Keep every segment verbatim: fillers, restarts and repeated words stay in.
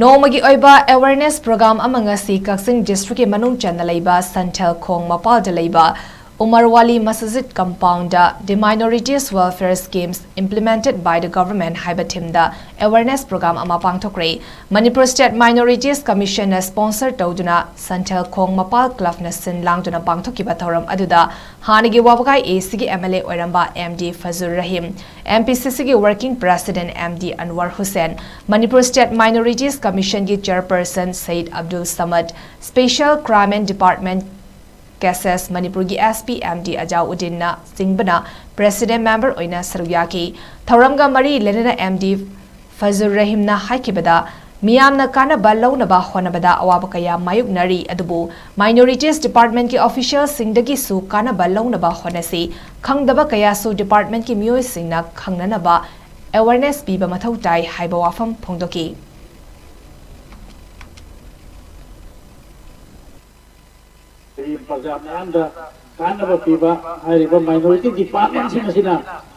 ꯅꯣꯡꯃꯒꯤ ꯑꯣꯏꯕ awareness program ꯑꯃ ꯉꯁꯤ ꯀꯛꯆꯤꯡ districtꯀꯤ ꯃꯅꯨꯡ ꯆꯟꯅ ꯂꯩꯕ ꯁꯟꯊꯦꯜ ꯈꯣꯡ ꯃꯄꯥꯜꯗ ꯂꯩꯕ ꯎꯃꯔꯋꯥꯂꯤ masjid compoundꯗ The Minorities Welfare Schemes Implemented by the Government ꯍꯥꯏꯕ themeꯗ awareness program ꯑꯃ ꯄꯥꯡꯊꯣꯛꯈ꯭ꯔꯦ꯫ Manipur State Minorities Commissionꯅ sponsor ꯇꯧꯗꯨꯅ ꯁꯟꯊꯦꯜ ꯈꯣꯡ ꯃꯄꯥꯜ clubꯅ ꯁꯤꯟ ꯂꯥꯡꯗꯨꯅ ꯄꯥꯡꯊꯣꯛꯈꯤꯕ ꯊꯧꯔꯝ ꯑꯗꯨꯗ ꯍꯥꯟꯅꯒꯤ ꯋꯥꯕꯒꯥꯏ ACꯒꯤ MLA ꯑꯣꯏꯔꯝꯕ MD ꯐꯖꯨꯔ Rahim, MPCCꯒꯤ working president MD ꯑꯟꯋꯔ Hussain, Manipur State Minorities Commissionꯒꯤ chairperson Sayed Abdul ꯁꯃꯗ, Special Crime and Department Cases ꯃꯅꯤꯄꯨꯔꯒꯤ SP MD ꯑꯖꯥꯎꯎꯗꯤꯟꯅ ꯆꯤꯡꯕꯅ president member ꯑꯣꯏꯅ ꯁꯔꯨꯛ ꯌꯥꯈꯤ꯫ ꯊꯧꯔꯝꯒ ꯃꯔꯤ ꯂꯩꯅꯅ MD ꯐꯖꯨꯔ ꯔꯍꯤꯝꯅ ꯍꯥꯏꯈꯤꯕꯗ, ꯃꯤꯌꯥꯝꯅ ꯀꯥꯟꯅꯕ ꯂꯧꯅꯕ ꯍꯣꯠꯅꯕꯗ ꯑꯋꯥꯕ ꯀꯌꯥ ꯃꯥꯌꯣꯛꯅꯔꯤ, ꯑꯗꯨꯕꯨ Minorities Departmentꯀꯤ officialꯁꯤꯡꯗꯒꯤꯁꯨ ꯀꯥꯟꯅꯕ ꯂꯧꯅꯕ ꯍꯣꯠꯅꯁꯤ, ꯈꯪꯗꯕ ꯀꯌꯥꯁꯨ departmentꯀꯤ ꯃꯤꯑꯣꯏꯁꯤꯡꯅ ꯈꯪꯅꯅꯕ awareness ꯄꯤꯕ ꯃꯊꯧ ꯇꯥꯏ ꯍꯥꯏꯕ ꯋꯥꯐꯝ ꯐꯣꯡꯗꯣꯛꯈꯤ꯫ ꯄ꯭ꯔꯖꯥ ꯃꯌꯥꯝꯗ ꯀꯥꯟꯅꯕ ꯄꯤꯕ ꯍꯥꯏꯔꯤꯕ minority departmentꯁꯤꯡ ꯑꯁꯤꯅ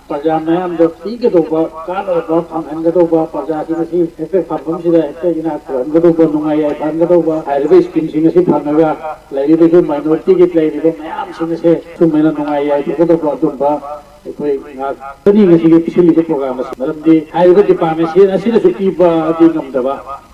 ꯄ꯭ꯔꯖꯥ ꯃꯌꯥꯝꯗ ꯄꯤꯒꯗꯧꯕ, ꯀꯥꯟꯅꯕ ꯐꯪꯍꯟꯒꯗꯧꯕ, ꯄ꯭ꯔꯖꯥꯁꯤꯡ ꯑꯁꯤ ꯍꯦꯛꯇ ꯐꯝꯐꯝꯁꯤꯗ ꯍꯦꯛꯇ ꯏꯅꯥꯛ ꯈꯨꯜꯍꯟꯒꯗꯧꯕ, ꯅꯨꯡꯉꯥꯏ ꯌꯥꯏꯐꯍꯟꯒꯗꯧꯕ ꯍꯥꯏꯔꯤꯕ schemeꯁꯤꯡ ꯑꯁꯤ ꯐꯪꯉꯒ ꯂꯩꯔꯤꯕꯁꯨ minority ꯂꯩꯔꯤꯕ ꯃꯌꯥꯝꯁꯤꯡ ꯑꯁꯦ ꯁꯨꯃꯥꯏꯅ ꯅꯨꯡꯉꯥꯏ ꯌꯥꯏꯐꯒꯗꯧꯕ ꯑꯗꯨꯝꯕ ꯑꯩꯈꯣꯏ ꯉꯥꯛꯇꯅꯤ ꯉꯁꯤꯒꯤ ꯁꯤꯜꯂꯤꯕ program ꯑꯁꯤ꯫ ꯃꯔꯝꯗꯤ ꯍꯥꯏꯔꯤꯕ departmentꯁꯤ ꯑꯁꯤꯅꯁꯨ ꯄꯤꯕꯗꯤ ꯉꯝꯗꯕ,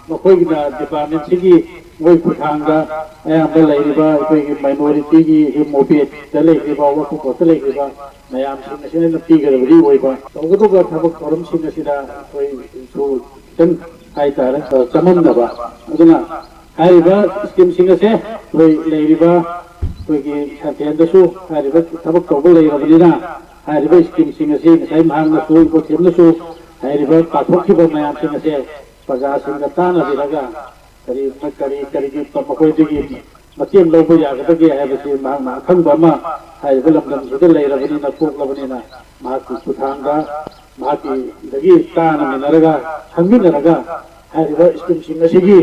ꯃꯈꯣꯏꯒꯤꯅ departmentꯁꯤꯒꯤ ꯃꯣꯏ ꯈꯨꯠꯊꯥꯡꯗ ꯑꯌꯥꯝꯕ ꯂꯩꯔꯤꯕ ꯑꯩꯈꯣꯏꯒꯤ minorityꯒꯤ ꯃꯣꯕꯦꯗ ꯂꯩꯈ꯭ꯔꯤꯕ, ꯋꯥꯀꯨꯀꯣꯠꯇ ꯂꯩꯈ꯭ꯔꯤꯕ ꯃꯌꯥꯝꯁꯤꯡ ꯑꯁꯤꯅ ꯄꯤꯒꯗꯕꯗꯤ ꯑꯣꯏꯕ꯫ ꯇꯧꯒꯗꯧꯕ ꯊꯕꯛ ꯊꯧꯔꯝꯁꯤꯡ ꯑꯁꯤꯗ ꯑꯩꯈꯣꯏꯁꯨ ꯈꯤꯇꯪ ꯍꯥꯏꯇꯥꯔꯦ, ꯆꯃꯝꯅꯕ꯫ ꯑꯗꯨꯅ ꯍꯥꯏꯔꯤꯕ schemeꯁꯤꯡ ꯑꯁꯦ ꯑꯩꯈꯣꯏ ꯂꯩꯔꯤꯕ ꯑꯩꯈꯣꯏꯒꯤ ꯁꯟꯊꯦꯟꯗꯁꯨ ꯍꯥꯏꯔꯤꯕ ꯊꯕꯛ ꯇꯧꯕ ꯂꯩꯔꯕꯅꯤꯅ, ꯍꯥꯏꯔꯤꯕ schemeꯁꯤꯡ ꯑꯁꯤ ꯉꯁꯥꯏ ꯃꯍꯥꯛꯅꯁꯨ, ꯏꯕꯣꯊꯦꯝꯅꯁꯨ ꯍꯥꯏꯔꯤꯕ ꯄꯥꯊꯣꯛꯈꯤꯕ ꯃꯌꯥꯝꯁꯤꯡ ꯑꯁꯦ ꯄ꯭ꯔꯖꯥꯁꯤꯡꯒ ꯇꯥꯟꯅꯕꯤꯔꯒ ꯀꯔꯤ, ꯀꯔꯤ, ꯀꯔꯤꯒꯤ ꯃꯈꯣꯏꯗꯒꯤ ꯃꯇꯦꯡ ꯂꯧꯕ ꯌꯥꯒꯗꯒꯦ ꯍꯥꯏꯕꯁꯤ ꯃꯍꯥꯛꯅ ꯑꯈꯪꯕ ꯑꯃ ꯍꯥꯏꯔꯤꯕ ꯂꯝꯗꯝꯁꯤꯗ ꯂꯩꯔꯕꯅꯤꯅ, ꯄꯣꯛꯂꯕꯅꯤꯅ, ꯃꯍꯥꯛꯀꯤ ꯈꯨꯠꯊꯥꯡꯗ ꯃꯍꯥꯛꯀꯤꯗꯒꯤ ꯇꯥꯟꯅꯃꯤꯟꯅꯔꯒ, ꯈꯪꯃꯤꯟꯅꯔꯒ ꯍꯥꯏꯔꯤꯕ schemeꯁꯤꯡ ꯑꯁꯤꯒꯤ